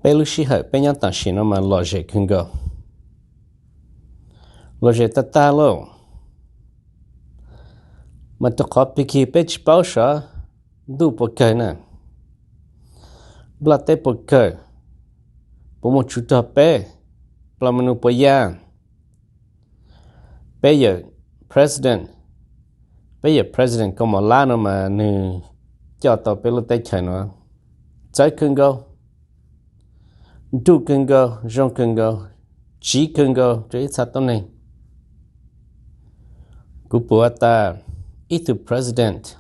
Peb lub sij hawm peb nyob tam sim no mas lom zem kawg nkaus, lom zem tag tag lauj. Mas rau qhov pig peb tsis paub sav ntuj puas kawg na, nplaj teb puas kawg, puas muaj tsov rog peb, plas ma nus puas ya. Peb yawm president, peb yawm president kaus mom lab no mas nws coj tau peb lub teb chaws no txawv kawg nkaus, nruj kawg nkaus, zoo kawg nkaus, tsiv kawg nkaus rau ib txha tuab neeg. Kuv pum tas ib tug president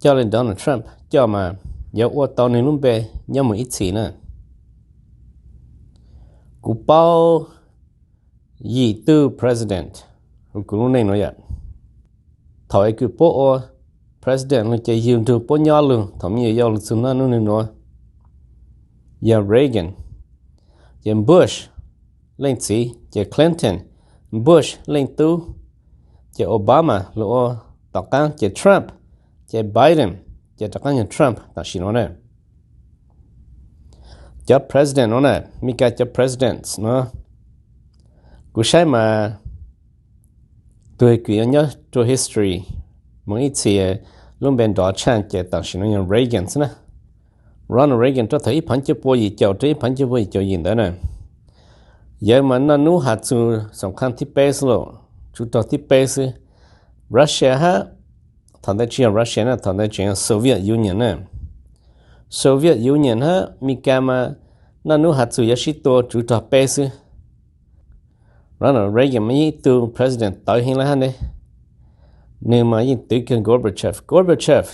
coj li Donald Trump coj mas yuav ua tau nws lub npe nyob mus ib txhis na. Kuv paub yim tug president hauv kuv lub neej no yom. Thaum es kws puab ua president lug ces yug nrug puab nyob lug thaum me nyuam yaus lug txug nub nua, yog Reagan, ces Bush leej txiv, ces Clinton, Bush leej tub, ces Obama lug ua tom qaab, ces Trump, ces Biden, ces rov qaab yog Trump tam sim no na. Cov president no na, Meskas cov president no, kuv saib mas tug kws yuav nyob rua history moog ib txhis lub npe nrov tshaj ces tam sim no yog Reagan xwb na. Ronald Reagan rua thaum ib phav cuaj pua yim caum rua ib phav cuaj pua yim caum yim ntawd na, yawg mas naj nub has txug xoom qhab thib peb xwb lauj, tsov rog thib peb xwb. Russia hab, thaum ntawd tsi yog Russia na, thaum ntawd tseem yog Soviet Union na. Soviet Union hab Meskas mas naj nub has txug yuav sib tua tsov rog peb xwb. Ronald Reagan mas yeej ib tug president tawv heev le hab ne. Nwg mas yeej twv kawg Gorbachev. Gorbachev,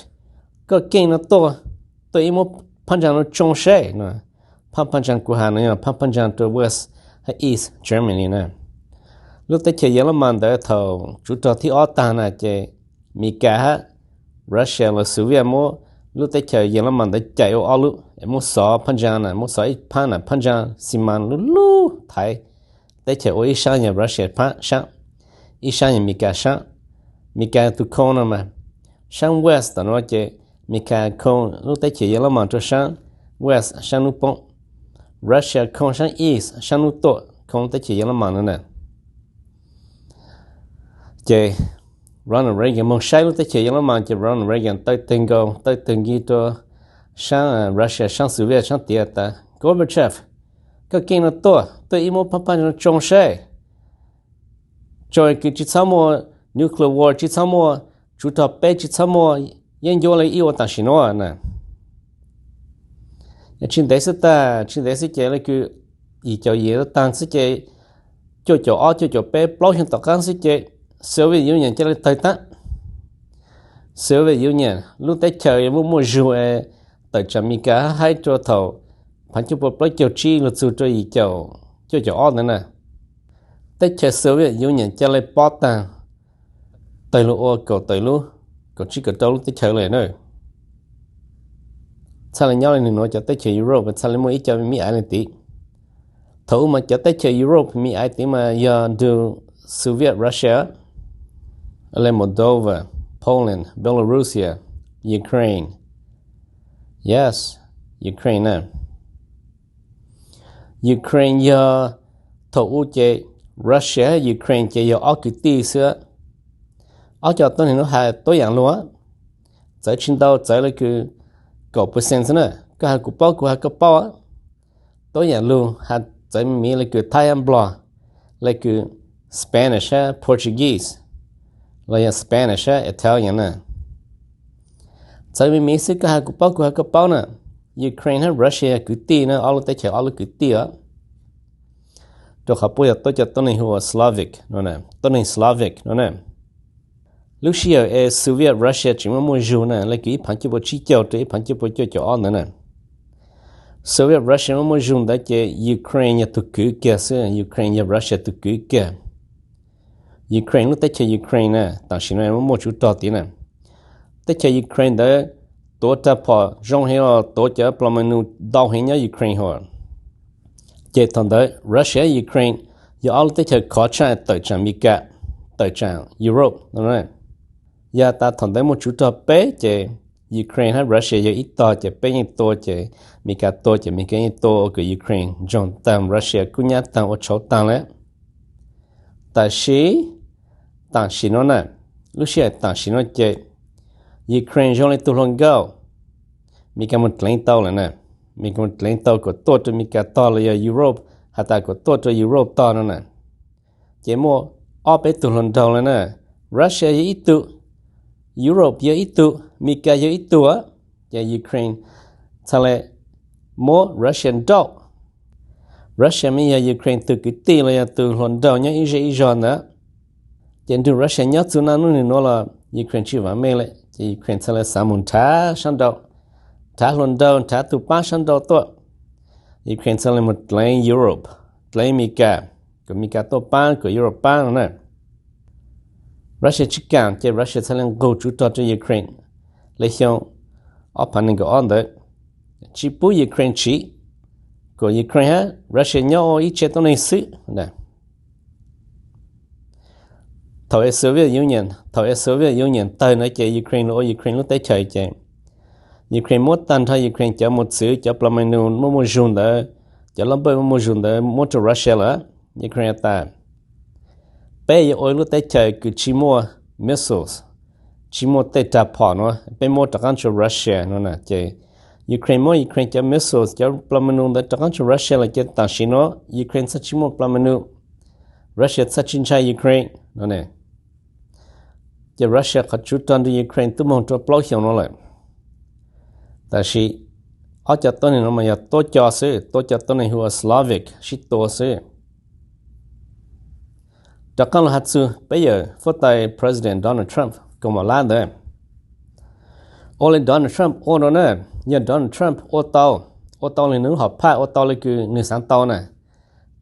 koj keej no tuaj, tuaj ib muab phab ntsaa no tsoo seb no. Phab, phab ntsaa kuv has no yog phab, phab ntsaa rua West hab East Germany na. Lub teb chaws Yelemas ntawd thaum tsov rog thib ob tag na ces Meskas hab Russia los Soviet muab lub teb chaws Yelemas ntawd cais ua ob lub, muab xov phab ntsaa na, muab xov ib phab na, phab ntsaa xi mas lub lub thaiv teb chaws ua ib saab yog Russia phab saab, ib saab yog Meskas saab. Meskas tug khoo no mas, saab West tom no ces Meskas khoo lub teb chaws Yelemas rua saab West, saab nub poob. Russia khoo saab East, saab nub tuaj khoo teb chaws Yelemas no na. Ces Ronald Reagan moog saib lub teb chaws Yelemas ces Ronald Reagan taw teg nkaus, taw teg nkig rua saab Russia, saab Soviet saab tid tas, Gorbachev, koj keej no tuaj, tuaj ib muab phab, phab ntsaa no tsoo seb. Tsoo kws tsi txhob muaj nuclear war, tsi txhob muaj tsov rog peb, tsi txhob muaj yeeb ncuab le ib ua tam sim nuav na. Tsi ntev xwb tag, tsi ntev xwb ces le kws yim caum yim taag xwb ces cuaj caum ob, cuaj caum peb, plaub xyoo tom qaab xwb ces Soviet Union ca le tawg taab. Soviet Union lub teb chaws muaj muaj zug es tawm tsaam Meskas hab haib rua thaum phav cuaj pua plaub caug tsib lug txug rua yim caum, cuaj caum ob ntawd na. Teb chaws Soviet Union ca le pob taag, tawg lug ua kaum tawm lub, kaum tsib kaum rau lub teb chaws le na. Txhaj le nyob le nwg nuav cov teb chaws Europe txhaj le muaj ib co me aiv le tid. Thaum u mas cov teb chaws Europe me aiv tid mas yog nrug Soviet Russia, le Moldova, Poland, Belarusia, Ukraine. Yes, Ukraine na. Ukraine yog, thaum u ces Russia hab Ukraine ces yog ob kwv tij xwb. Ob co tuab neeg nuav has tuab yaam lug, txawv tsi ntau, txawv le kws kaum percent xwb na. Koj has kuv paub, kuv has koj paub. Tuab yaam lug has txawv me miv le kws Thaib hab Nplog, le kws Spanish hab Portuguese, los yog Spanish hab Italian na. Txawv me miv xwb, koj has kuv paub, kuv has koj paub na. Ukraine hab Russia kwv tij na, ob lub teb chaws ob lub kwv tij os. Rua qhov puab yog tuab co tuab neeg hu ua Slavic no, tuab neeg Slavic no na. Lub sij hawm es Soviet Russia tseem muaj muaj zug na, le kws ib phav cuaj pua tsib caug rua ib phav cuaj pua cuaj caum ob ntawd na. Soviet Russia muaj muaj zug ntawd ces Ukraine yog tug kwv kiag xwb, Ukraine yog Russia tug kwv kiag. Ukraine, lub teb chaws Ukraine na, tam sim no muaj muaj tsov rog tid na. Teb chaws Ukraine ntawd tuav rag phom zoo heev os, tuav cov plas ma nus ntau heev nyob Ukraine hov. Ces thaum ntawd Russia, Ukraine yog ob lub teb chaws khov tshaj tawm tsaam Meskas, tawm tsaam Europe no. Yog tas thaum ntawd muaj tsov rog peb ces Ukraine hab Russia yog ib tog ces peb yeej tua, ces Meskas tua ces Meskas yeej tua ua kom Ukraine ntsoog taag, Russia kub nyab taag ua tshauv taag le. Tam sis, tam sim no na, lub sij hawm tam sim no ces Ukraine zoo le tug hluas nkauj, Meskas mus dleev tau lawm na. Meskas mus dleev tau kom tuaj rua Meskas tog los yog Europe has tas kom tuaj rua Europe tog no na. Ces muaj ob peb tug hluas nraug le na, Russia yog ib tug, Europe yog ib tug, Meskas yog ib tug. Ces Ukraine txhaj le muab Russia nrauj. Russia mas yog Ukraine tug kwv tij los yog tug hluas nraug nyob ib zej ib zog ntawd. Ces nrug Russia nyob txug naj nub nwg nuav los Ukraine tsi vaam meej le, ces Ukraine txhaj le xaav mus nrhav sab nrau, nrhav hluas nraug, nrhav tug paab sab nrau tuaj. Ukraine txhaj le mus dleev Europe, dleev Meskas, kom Meskas tuaj paab, kom Europe paab no na. Russia tsi kaam ces Russia txhaj le nqug tsuv rog rua Ukraine le xyoo ob phav neeg nkaum ob ntawd, tsi pub Ukraine tsiv, kom Ukraine hab Russia nyob ua ib tse tuab neeg xwb. Thaum es Soviet Union, thaum es Soviet Union tawg na ces Ukraine los ua Ukraine lub teb chaws ces Ukraine muab taag nrho Ukraine cov mos txwv, cov plas ma nus muaj muaj zug ntawd, cov lab npawj muaj muaj zug ntawd muab rua Russia lawm. Ukraine has tas, peb yuav ua ib lub teb chaws kws tsi muaj missiles, tsi muaj tej rag phom nuav, peb muab rov qaab tsua Russia no na. Ces Ukraine muab Ukraine cov missiles, cov plas ma nus ntawd rov qaab tsua Russia lawm ces tam sim nuav Ukraine txhaj tsi muaj plas ma nus, Russia txhaj tsi ntshai Ukraine no. Ces Russia qhov tsuv rog nrug Ukraine tub moog rua plaub xyoos nuav lawm. Tam sis ob cov tuab neeg nuav mas yog tuab co xwb, tuab co tuab neeg hu ua Slavic sib tua xwb. Rov qaab lug has txug peb yawm fuab tais President Donald Trump kaum mom lab ntawd. Ua le Donald Trump ua nuav na, yog Donald Trump ua tau, ua tau le nwg lub hom phaj, ua tau le kws nwg xaav tau na,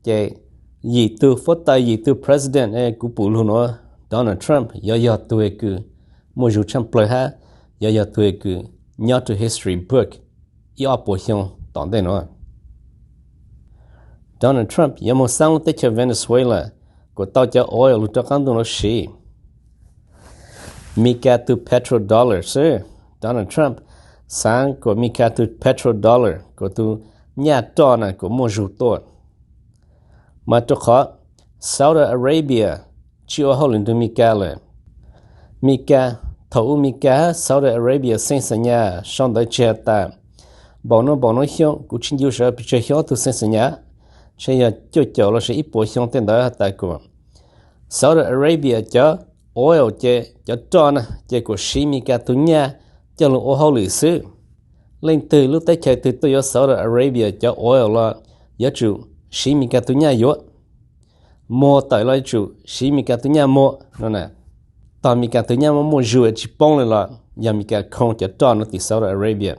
ces yim tug fuab tais, yim tug president es kuv pum lug nuav, Donald Trump yuav yog tug kws muaj zug tshaaj plawg hab yuav yog tug kws nyob rua history book ib ob puas xyoo tom ntej nuav. Donald Trump yuav moog xaab lub teb chaws Venezuela kom tau cov oil lug rov qaab ntuj nuav siv. Meskas tug petrodollar xwb. Donald Trump xaav kom Meskas tug petrodollar, kom tug nyaj roj na kom muaj zug tuaj. Mas rua qhov Saudi Arabia tsi ua hauj lwm nrug Meskas lawm. Meskas, thaum u Meskas hab Saudi Arabia xeej xam nyas sau ntawv tseg has tas, npaum nuav npaum nuav xyoo, kuv tsi ncu sawv pes tsawg xyoo ob tug xeej xam nyas, ntshe yog cuaj caum los sis ib puas xyoo tej ntawd has tas kom Saudi Arabia cov oil ces cov roj na ces kom siv Meskas tug nyaj coj lug ua hauj lwm xwb. Leej twg lub teb chaws twg tuaj yuav Saudi Arabia cov oil los yuav tsum siv Meskas tug nyaj yuav. Muag tawm los yuav tsum siv Meskas tug nyaj muag no na. Tog Meskas tug nyaj muaj muaj zug tsi poob le los yog Meskas khoo cov roj nuav tim Saudi Arabia.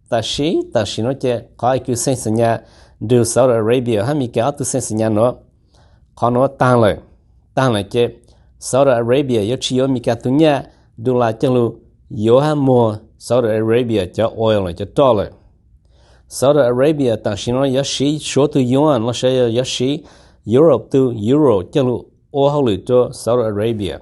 Tam sis, tam sim nuav ces qhov kws xeej xam nyas nrug Saudi Arabia hab Meskas ob tug xeej xam nyas nuav, qhov nuav taag lawm. Taag lawm ces Saudi Arabia yuav tsi yuav Meskas tug nyaj dollar coj lug yuav hab muag Saudi Arabia cov oil lawm, cov roj lawm. Saudi Arabia tam sim nuav yuav siv Suav tug yuan los sis yuav siv Europe tug euro coj lug ua hauj lwm rua Saudi Arabia.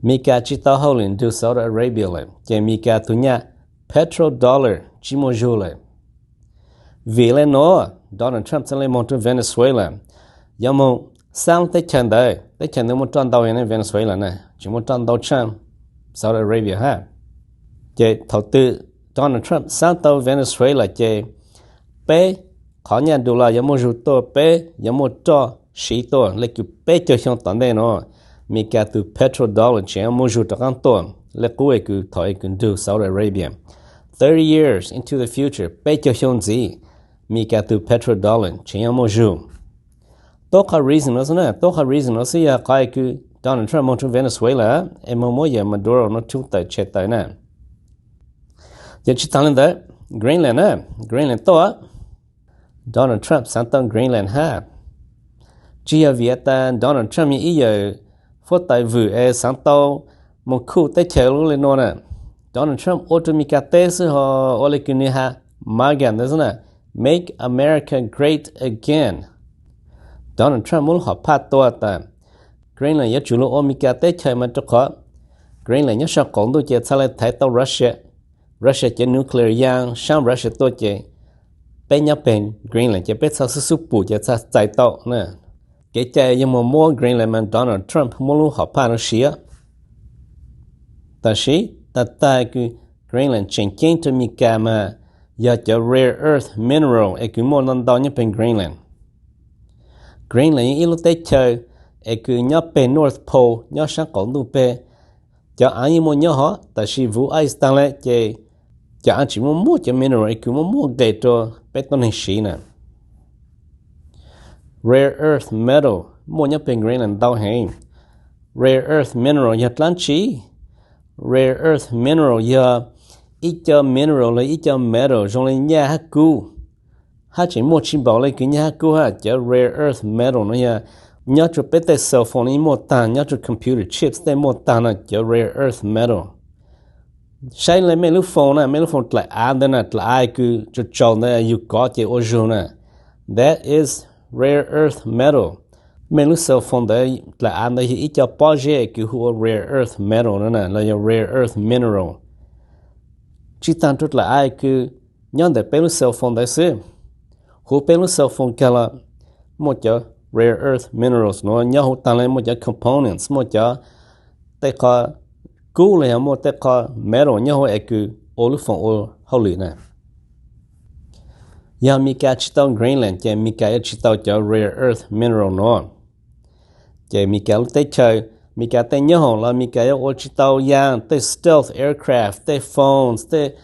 Meskas tsi tau hauj lwm nrug Saudi Arabia lawm ces Meskas tug nyaj petrodollar tsi muaj zug lawm. Vim le nuav Donald Trump txhaj le moog rua Venezuela, yuav moog xaab teb chaws ntawd, teb chaws ntawd muaj roj ntau yog ne, Venezuela na tseem muaj roj ntau tshaaj Saudi Arabia hab. Ces thaum twg Donald Trump xaab tau Venezuela ces peb qhov nyaj dollar yuav muaj zug tuaj, peb yuav muaj roj siv tuaj le kws peb caug xyoo tom ntej nuav, Meskas tug petrodollar tseem yuav muaj zug rov qaab tuaj le qub kws thaum kws nrug Saudi Arabia. Thirty years into the future, peb caug xyoo ntxiv, Meskas tug petrodollar tseem yuav muaj zug. Tuab qhov reason nuav xwb na, tuab qhov reason nuav xwb yog qhov kws Donald Trump moog rua Venezuela es moog muab yawm Maduro nuav rub tawm tshem tawm na. Ces tsi taag le ntawd, Greenland na, Greenland tuaj, Donald Trump xaav tau Greenland hab. Tsi yog vim tas Donald Trump yog ib yawm fuab tais vwm es xaav tau moog khuj teb chaws lub le nuav na. Donald Trump ua rua Meskas teb xwb ho, ua le kws nwg has MAGA ntawd xwb na, Make America Great Again. Donald Trump muab lub hom phaj tua tas Greenland yuav tsum lug ua Meskas teb chaws mas rua qhov Greenland nyob sab qaum ntuj ces txhaj le thaiv tau Russia. Russia cov nuclear yaa saab Russia tuaj ces peb nyob peg Greenland ces peb txhaj xub xub pum ces txhaj txais tau na. Kev cai yog mus muab Greenland mas Donald Trump muab lub hom phaj no siav. Tab sis tag tag kws Greenland tseem ceeb rua Amelikas mas yog cov rare earth mineral es kws muaj ntau ntau nyob peg Greenland. Greenland yog ib lub teb chaws es kws nyob peg North Pole nyob saab qaum ntuj peg. Cov aav yeej muaj nyob hov tab sis vuv ice taag le ces cov aav tsis muaj muaj cov mineral es kws muaj muaj nqes rua peb tuab neeg siv na. Rare earth metal muaj nyob peg Greenland ntau heev. Rare earth mineral yog dlaab tsi? Rare earth mineral yog ib co mineral los ib co metal zoo le nyaj hab kub, hab tseem muaj tsis npaum le kws nyaj hab kub hab. Cov rare earth metal no yog nyob rua peb tej cell phone yeej muaj taag, nyob rua computer chips tej muaj taag no cov rare earth metal. Saib le mej lub phone na, mej lub phone dlaim av ntawd na, dlaim av kws tsaus tsaus ntawd yug kov ces ua zug na. That is rare earth metal. Mej lub cell phone ntawd dlaim av ntawd yog ib co pob zeb kws hu ua rare earth metal no na los yog rare earth mineral. Tsi taag rua dlaim av kws nyob ntawm peb lub cell phone ntawd xwb. Huv peb lub cell phone kag los muaj cov rare earth minerals nuav nyob huv taag le, muaj cov components, muaj cov tej qho kub los yog muaj tej qho metal nyob huv es kws ua lub phone ua hauj lwm na. Yog Amelikas tsis tau Greenland ces Amelikas yuav tsis tau cov rare earth mineral nuav. Ces Amelikas lub teb chaws, Amelikas tej nyoob hoom los Amelikas yuav ua tsis tau yaam tej stealth aircraft, tej phones, tej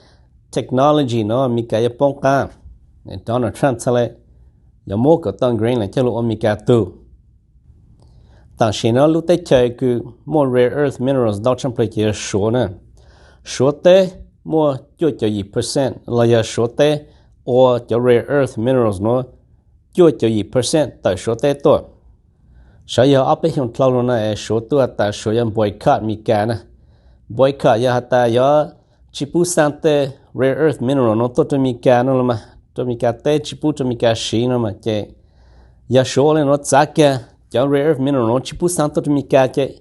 technology no Amelikas yuav poob qaab. Donald Trump txhaj le yuav muab kom tau Greenland coj lug ua Amelikas tug. Tam sim no lub teb chaws kws muaj rare earth minerals ntau tshaj plawg ces yog Suav na. Suav teb muaj cuaj caum yim percent los yog Suav teb ua cov rare earth minerals nuav cuaj caum yim percent tawm Suav teb tuaj. Sav yog ob peb xyoos dlhau lug no es Suav tuaj has tas Suav yuav boycott Amelikas na. Boycott yog has tas yuav tsis pub xaa tej rare earth mineral nuav tuaj rua Amelikas no los mas, rua Amelikas teb tsis pub rua Amelikas siv no mas ces yog Suav ua le nuav txav kag cov rare earth mineral nuav tsis pub xaa tuaj rua Amelikas ces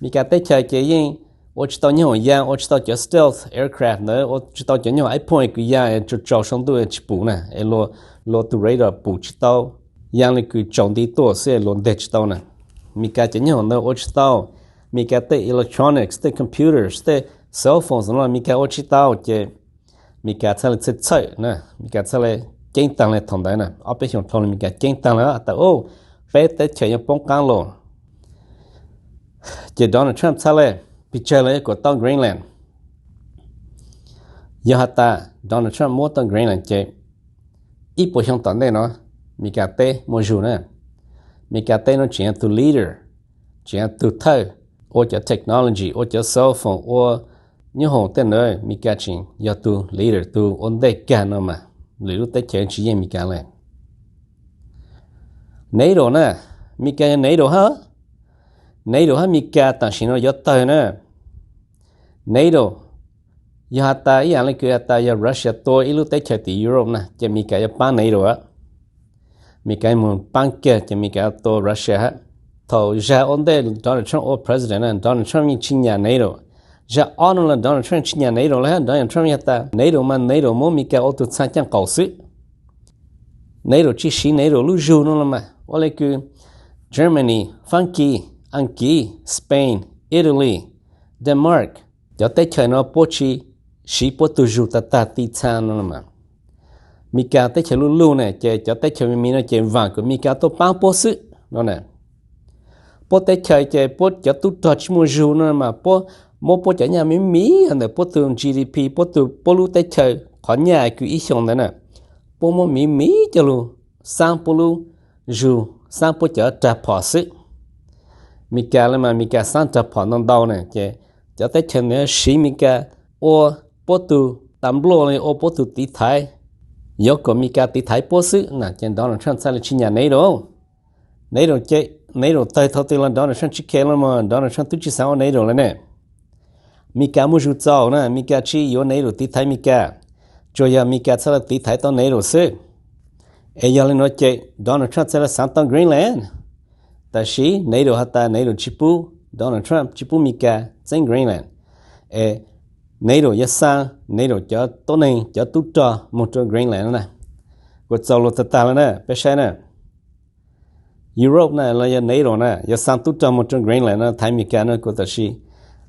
Amelikas teb chaws ces yeej ua tsis tau nyoob hoom yaa, ua tsis tau cov stealth aircraft ntawd, ua tsis tau cov nyoob hoom iphone kws yaa tsaus tsaus sau ntuj tsis pum na, es luas tus radar pum tsis tau, yaa le kws tsaus nti tuaj xwb luas nteg tsis tau na. Amelikas cov nyoob hoom ntawd ua tsis tau. Amelikas tej electronics, tej computers, tej cell phones no Amelikas ua tsis tau ces Amelikas txhaj le txhawj txhawj na, Amelikas txhaj le ceeb taag le thaum ntawd na, ob peb xyoos dlhau lug Amelikas ceeb taag le has tas peb teb chaws yuav poob qaab los. Ces Donald Trump txhaj le, pes tsawg los yuav kom tau Greenland. Yog has tas Donald Trump muab tau Greenland ces ib puas xyoo tom ntej no Amelikas teb muaj zug na. Amelikas teb no tseem yog tug leader, tseem yog tug thawj ua cov technology, ua cov cell phone, ua nyoob hoom tej ntawd, Amelikas tseem yog tug leader, tug ua ntej kag no mas lwm lub teb chaws tsis yeej Amelikas le. NATO na, Amelikas yog NATO hab, NATO hab Amelikas tam sim no yuav tawg na. NATO, yog has tas ib yaam le kws has tas yog Russia tua ib lub teb chaws tim Europe na ces Amelikas yuav paab NATO a. Amelikas moog paab kiag ces Amelikas tua Russia hab. Thaum zag ua ntej Donald Trump ua president na Donald Trump yeej tsis nyam NATO. Zag ob no los Donald Trump tsis nyam NATO le hab, Donald Trump has tas NATO mas NATO muab Amelikas ua tug txhaa caaj qaum xwb. NATO tsis siv NATO lub zug no los mas ua le kws Germany, Faab Kis, Aas Kiv, Spain, Italy, Denmark, cov teb chaws no puab tsis siv puab tug zug tag tag ti txhaa no los mas. Amelikas teb chaws luj luj ne ces cov teb chaws me me no ces vaam kom Amelikas tuaj paab puab xwb no na. Puab teb chaws ces puab cov tub rog tsis muaj zug no mas puab muab puab cov nyaj me me ntawm puab tug GDP, puab tug puab lub teb chaws qhov nyaj kws ib xyoos ntawd na, puab muab me me coj lug xaab puab lub zug, xaab puab cov rag phom xwb. Amelikas le mas Amelikas xaab rag phom ntau ntau ne ces cov teb chaws ntawd siv Amelikas ua puab tug tas nplua le ua puab tug tiv thaiv, yuav kom Amelikas tiv thaiv puab xwb na ces Donald Trump txhaj le tsis nyam NATO. NATO ces NATO tawg thaum twg los Donald Trump tsis khe los mas Donald Trump twb tsis xaav ua NATO le ne. Amelikas muaj zug txaus na, Amelikas tsis yuav NATO tiv thaiv Amelikas, tsuas yog Amelikas txhaj le tiv thaiv tau NATO xwb. Es yog le nuav ces Donald Trump txhaj le xaav tau Greenland. Tab sis NATO has tas NATO tsis pub Donald Trump tsis pub Meskas txeeb Greenland, es NATO yuav xa NATO cov tuab neeg cov tub rog mus rau Greenland na. Kuv txaus luag tag tag lawm na, peb saib na. Europe na los yog NATO na yuav xa tub rog mus rau Greenland no, thaiv Meskas no kuv tam sim,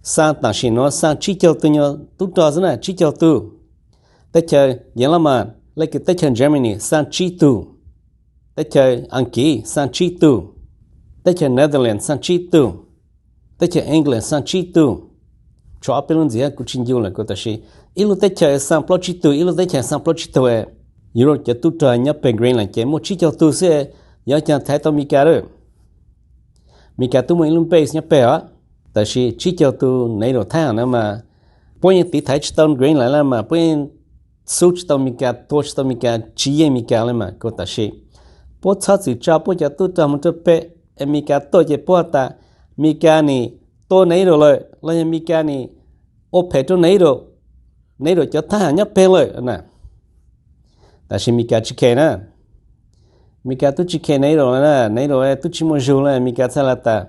xa tam sim no xa tsib caug tug nyuag tub rog xwb na, tsib caug tug. Teb chaws Yelemas, leej twg teb chaws Germany xa tsib tug, teb chaws Askiv xa tsib tug, teb chaws Netherlands xa tsib tug, teb chaws England xa tsib tug. Tshuav ob peb lub ntxiv kuv tsis ncu lawm kuv tam sim, ib lub teb chaws xa plaub tsib tug, ib lub teb chaws xa plaub tsib tug. Europe cov tub rog nyob peg Greenland ces muaj tsib caug tug xwb, yuav cas thaiv tau Meskas lawm? Meskas twb muaj ib lub base nyob peg os. Tam sim tsib caug tug NATO thab ham na mas, puab yeej tiv thaiv tsis tau Greenland lawm mas, puab yeej xub tsis tau Meskas, tua tsis tau Meskas, tsis yeej Meskas li mas kuv tam sim, puab txhob txwm tso puab cov tub rog mus rau peg, es Meskas tuaj ces puab has tas Meskas nim tua NATO lawm los yog Meskas nim ua phem rau NATO, NATO cov thab ham nyob peg lawm na. Tam sim Meskas tsis khes na, Meskas twb tsis khes NATO lawm na, NATO twb tsis muaj zug lawm, Meskas txhaj li tas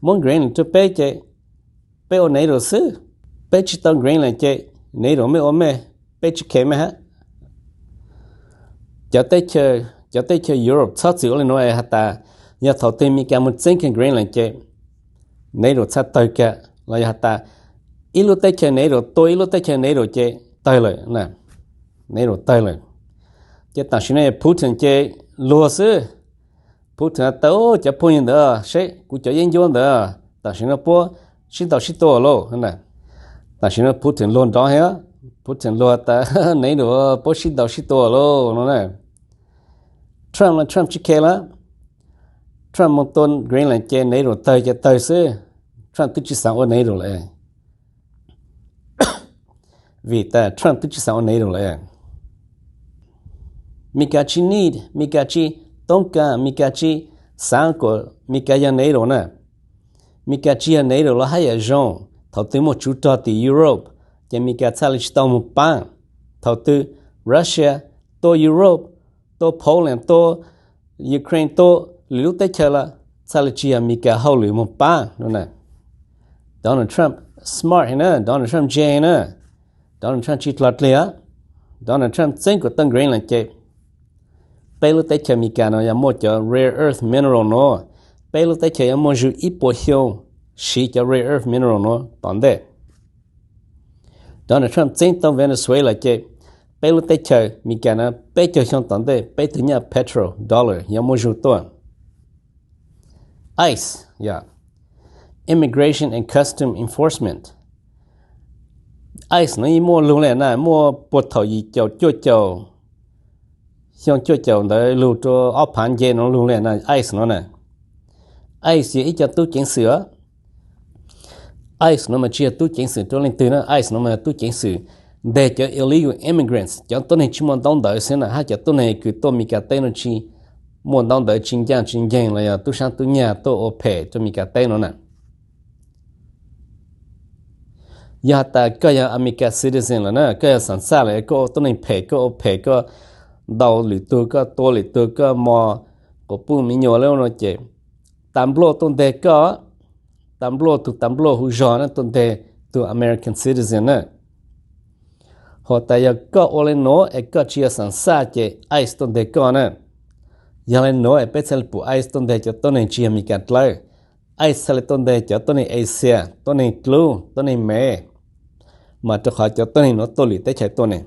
muab Greenland rau peb ces peb ua NATO xwb, peb tsis tau Greenland ces NATO mej ua mej, peb tsis khes mej hab. Cov teb chaws, cov teb chaws Europe txhob txwm ua li nuav es has tas yog thaum twg Meskas mus txeeb kiag Greenland ces NATO txhaj tawg kiag, los yog has tas ib lub teb chaws NATO tua ib lub teb chaws NATO ces tawg lawm, NATO tawg lawm. Ces tam sim no Putin ces luag xwb. Putin has tas cov phooj ywg ntawd seb kuv cov yeeb ncuab ntawd, tam sim no puab sib ntaus sib tua lauj. Tam sim no Putin luag nrov heev, Putin luag tas NATO puab sib ntaus sib tua lauj no na. Trump los Trump tsis khes lawm. Trump mus tua Greenland ces NATO tawg ces tawg xwb. Trump twb tsis xav ua NATO lawm. Vim tas Trump twb tsis xav ua NATO lawm. Meskas tsis need, Meskas tsis toob kas, Meskas tsis xav kom Meskas yog NATO na. Meskas tsis yog NATO los haj yam zoo, thaum twg muaj tsuv rog tim Europe ces Meskas txhaj li tsis tau moog paab. Thaum twg Russia tua Europe, tua Poland, tua Ukraine, tua lwm lub teb chaws los txhaj li tsis yog Meskas hauj lwm moog paab no na. Donald Trump smart heev na, Donald Trump ntse heev na. Donald Trump tsis dlog dlig. Donald Trump txeeb kom tau Greenland ces peb lub teb chaws Meskas no yog muaj cov rare earth mineral no, peb lub teb chaws yuav muaj zug ib puas xyoo siv cov rare earth mineral no tom ntej. Donald Trump txeeb tau Venezuela ces peb lub teb chaws Meskas no peb caug xyoo tom ntej peb tug nyaj petro dollar yuav muaj zug tuaj. ICE, Immigration and Customs Enforcement. ICE no yeej muaj lug le na, muaj puag thaum yim caum cuaj caum, xyoo cuaj caum ntawd lug rua ob phav nce no lug le na, ICE no na. ICE yog ib co tub ceev xwm. ICE no mas tsis yog tub ceev xwm rua leej twg na, ICE no mas yog tub ceev xwm nteg cov illegal immigrants, cov tuab neeg tsis muaj ntaub ntawv xwb na, hab cov tuab neeg kws tuaj Meskas teb no tsis muaj ntaub ntawv, tsis ncaaj tsis nceeg los yog tub sab tub nyag tuaj ua phem rua Meskas teb no na. Yog has tas koj yog Amelikas citizen lawm na, koj yog xeem xaj lawm, koj ua tuab neeg phem, koj ua phem, koj ntaus lwm tug, koj tua lwm tug, koj mos quas puj me nyuam le no ces tas npluaj tuaj nteg koj, tas npluaj, tug tas npluaj hu zog na tuaj nteg tug American citizen na. Hos tas yog koj ua le nuav es koj tsis yog xeem xaj ces ICE tuaj nteg koj na. Yog le nuav es peb txhaj le pum ICE tuaj nteg cov tuab neeg tsis yog Meskas dlawb. ICE txhaj le tuaj nteg cov tuab neeg Asia, tuab neeg dlub, tuab neeg Mev, mas rua qhov cov tuab neeg nuav tuaj lwm teb chaws tuaj ne.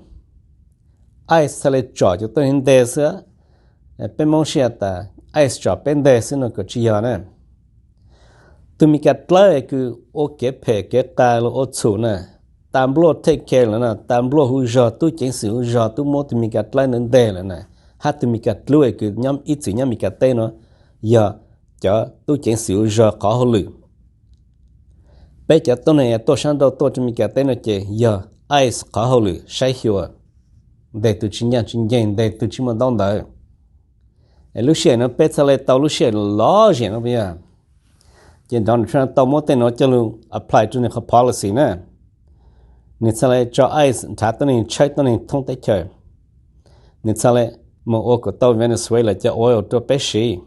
ICE txhaj le tsom cov tuab neeg nteg xwb. Peb Moob sij has tas ICE tsom peb nteg xwb no, kuj tsis yog na. Tug Meskas dlawb kws ua kev phem kev qas los ua txhum na, tas npluaj take care lawm na, tas npluaj hu zog, tub ceev xwm hu zog tub muab tug Meskas dlawb ntawd nteg lawm na, hab tug Meskas dlub kws ib txwm nyob Meskas teb no yog cov tub ceev xwm hu zog qhov hauj lwm. Peb cov tuab neeg tuaj sab nrau tuaj rua Meskas teb no ces yog ICE qhov hauj lwm saib xyuas, nteg tug tsis ncaaj tsis nceeg, nteg tug tsis muaj ntaub ntawv. Es lub sij hawm no peb txhaj le tau lub sij hawm lom zem no puas yog? Ces Donald Trump tau muab tej no coj lug apply rua nwg qhov policy na. Nwg txhaj le tso ICE nrhav tuab neeg, tshawb tuab neeg thoob teb chaws. Nwg txhaj le moog ua kom tau Venezuela cov oil rua peb siv.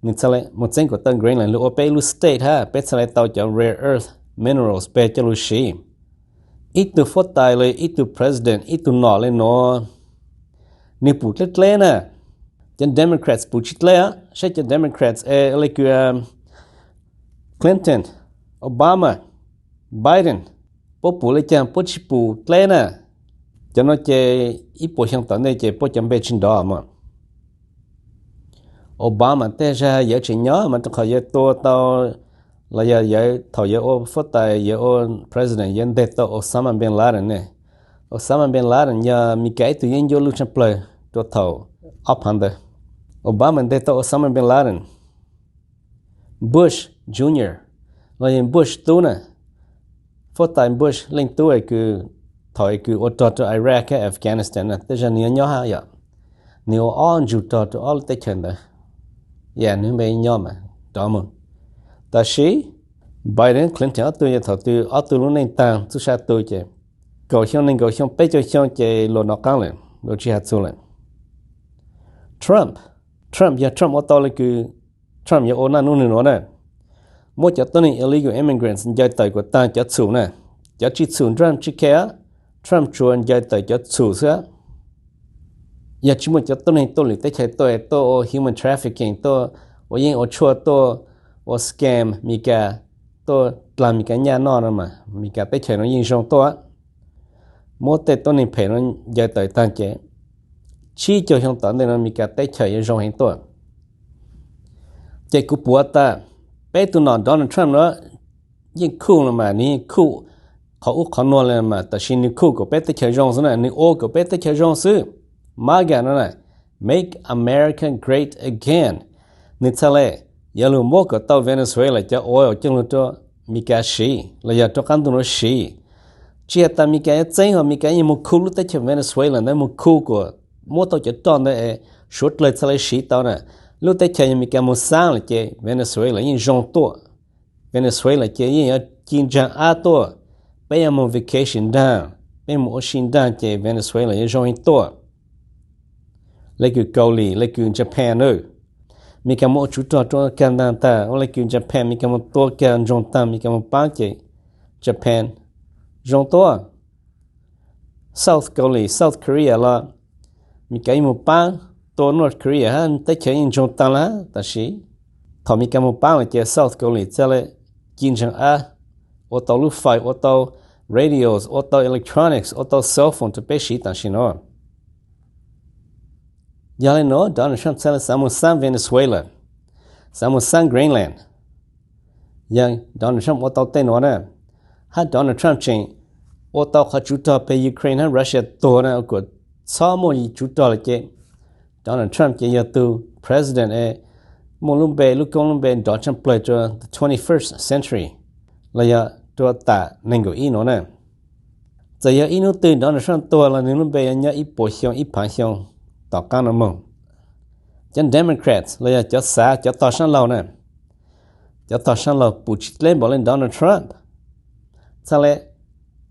Nws txhaj le mus txeeb kom tau Greenland lug ua peb lub state hab peb txhaj le tau cov rare earth minerals peb coj lug siv. Ib tug fuab tais le ib tug president ib tug nom le nuav, nws pum dleb dleb na. Cov Democrats pum tsis dleb, saib cov Democrats es le kws Clinton, Obama, Biden, puab pum le caag puab tsis pum dleb na. Cov nuav ces ib puas xyoo tom ntej ces puab cov npe tsis nrov mog. Obama tej zag yawg tseem nyob mas rau qhov yawg tua tau, los yog yawg thaum yawg ua fuab tais yawg ua president yawg nteg tau Osama bin Laden ne. Osama bin Laden yog Mis Kas ib tug yeeb ncuab lug tshaaj plawg rua thaum ob phav ntawd. Obama nteg tau Osama bin Laden. Bush Junior los yog Bush tub na, fuab tais Bush leej tub es kws thaum es kws ua rog rua Iraq hab Afghanistan na tej zag nws yuav nyob hab yom. Nws ua ob ntsug rog rua ob lub teb chaws ntawd, yog nws npe nyob mas rov moog. Tab sis Biden Clinton ob tug yog thaum twg ob tug lub neej taag txuj sa tu ces kaum xyoo neeg nkaum xyoo peb caug xyoo ces luas nov qaab lawm luas tsis has txug lawm. Trump, Trump yog Trump ua tau le kws Trump yuav ua naj nub nwg nuav na. Muab cov tuab neeg illegal immigrants ncaws tawm kuas taag cov txhum na, cov tsis txhum Trump tsis khe, Trump tsuas ncaws tawm cov txhum xwb. Yog tsis muaj cov tuab neeg tuaj lwm teb chaws tuaj tuaj ua human trafficking tuaj ua yeeb ua tshuaj tuaj ua scam Mis Kas tuaj dlaag Mis Kas nyaj noj no mas Mis Kas teb chaws nuav yeej zoo tuaj. Muab tej tuab neeg phem nuav ncaws tawm taag ces tsib caug xyoo tom ntej nuav Mis Kas teb chaws yuav zoo heev tuaj. Ces kuv puav tas peb tug nom Donald Trump nuav yeej cool los mas nws yeej cool qhov ub qhov nuav le mas tab sis nws cool kom peb teb chaws zoo xwb na, nws ua kom peb teb chaws zoo xwb. MAGA no na, Make America Great Again. Nws txhaj le yuav lug muab kom tau Venezuela cov ua coj lug rua Mis Kas siv los yog rua qaab ntuj nuav siv. Tsis has tas Mis Kas yuav txeeb hos Mis Kas yeej moog khu lub teb chaws Venezuela ntawd, moog khu kom muab tau cov roj ntawd es suav dlawg txhaj le siv tau na. Lub teb chaws yog Mis Kas moog xaab lawm ces Venezuela yeej zoo tuaj. Venezuela ces yeej yuav ci ntsaag ab tuaj. Peb yuav moog vacation nraag, peb moog ua si nraag ces Venezuela yuav zoo heev tuaj. Le kws Kaus Lim, le kws Japan na, Mis Kas moog ua tsov rog rua kag ntaag tag, ua le kws Japan Mis Kas moog tua kag ntsoog taag Mis Kas moog paab ces Japan zoo tuaj. South Kaus Lim, South Korea los Mis Kas yeej moog paab tua North Korea hab teb chaws yeej ntsoog taag lawm tab sis thaum Mis Kas moog paab lawm ces South Kaus Lim txhaj le ci ntsaag ab, ua tau lub fais, ua tau radios, ua tau electronics, ua tau cell phone rua peb siv tam sim nuav. Yog le nuav Donald Trump txhaj le xaav moog xaab Venezuela, xaav moog xaab Greenland. Yog Donald Trump ua tau tej nuav na, hab Donald Trump tseem ua tau qhov tsov rog peg Ukraine hab Russia tuag na, kuas txhob muaj tsov rog lawm ces Donald Trump ces yog tug president es muaj lub npe, lub koob lub npe nrov tshaaj plawg rua the twenty-first century los yog rua tam neeg nkaum ib nuav na. Txawm yog ib nub twg Donald Trump tuag los nwg lub npe yuav nyob ib puas xyoo ib phaav xyoo tom qaab nuav moog. Cov Democrats los yog cov xav, cov tog saab laug na, cov tog saab laug pum tsis dleb npaum le Donald Trump, txhaj le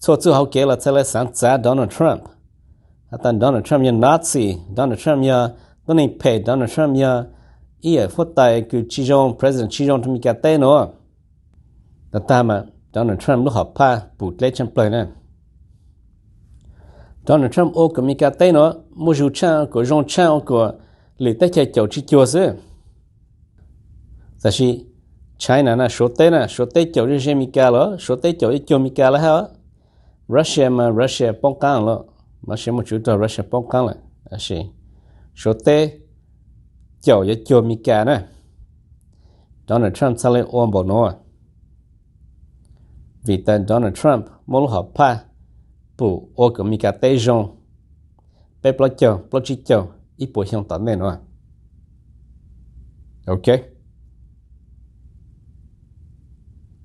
txhua txuj hauv kev los txhaj le xaav txav Donald Trump. Has tas Donald Trump yog Nazi, Donald Trump yog tuab neeg phem, Donald Trump yog ib yawm fuab tais kws tsis zoo, president tsis zoo rua Mis Kas teb nuav. Tag tag mas Donald Trump lub hom phaj pum dleb tshaaj plawg na. Donald Trump ua kuas Mis Kas teb nuav muaj zug tshaaj, kuas zoo tshaaj, ua kuas lwm teb chaws caum tsis cuag xwb. Tab sis China na, Suav teb na, Suav teb caum ze ze Mis Kas lawm, Suav teb caum yuav cuag Mis Kas lawm hab. Russia mas Russia poob qaab lawm, Russia muaj tsov rog Russia poob qaab lawm, tab sis Suav teb caum yuav cuag Mis Kas na. Donald Trump txhaj le ua npaum nuav, vim tas Donald Trump muaj lub hom phaj pum ua kuas Mis Kas teb zoo peb plaub caug, plaub tsib caug, ib puas xyoo tom ntej nuav. Ok,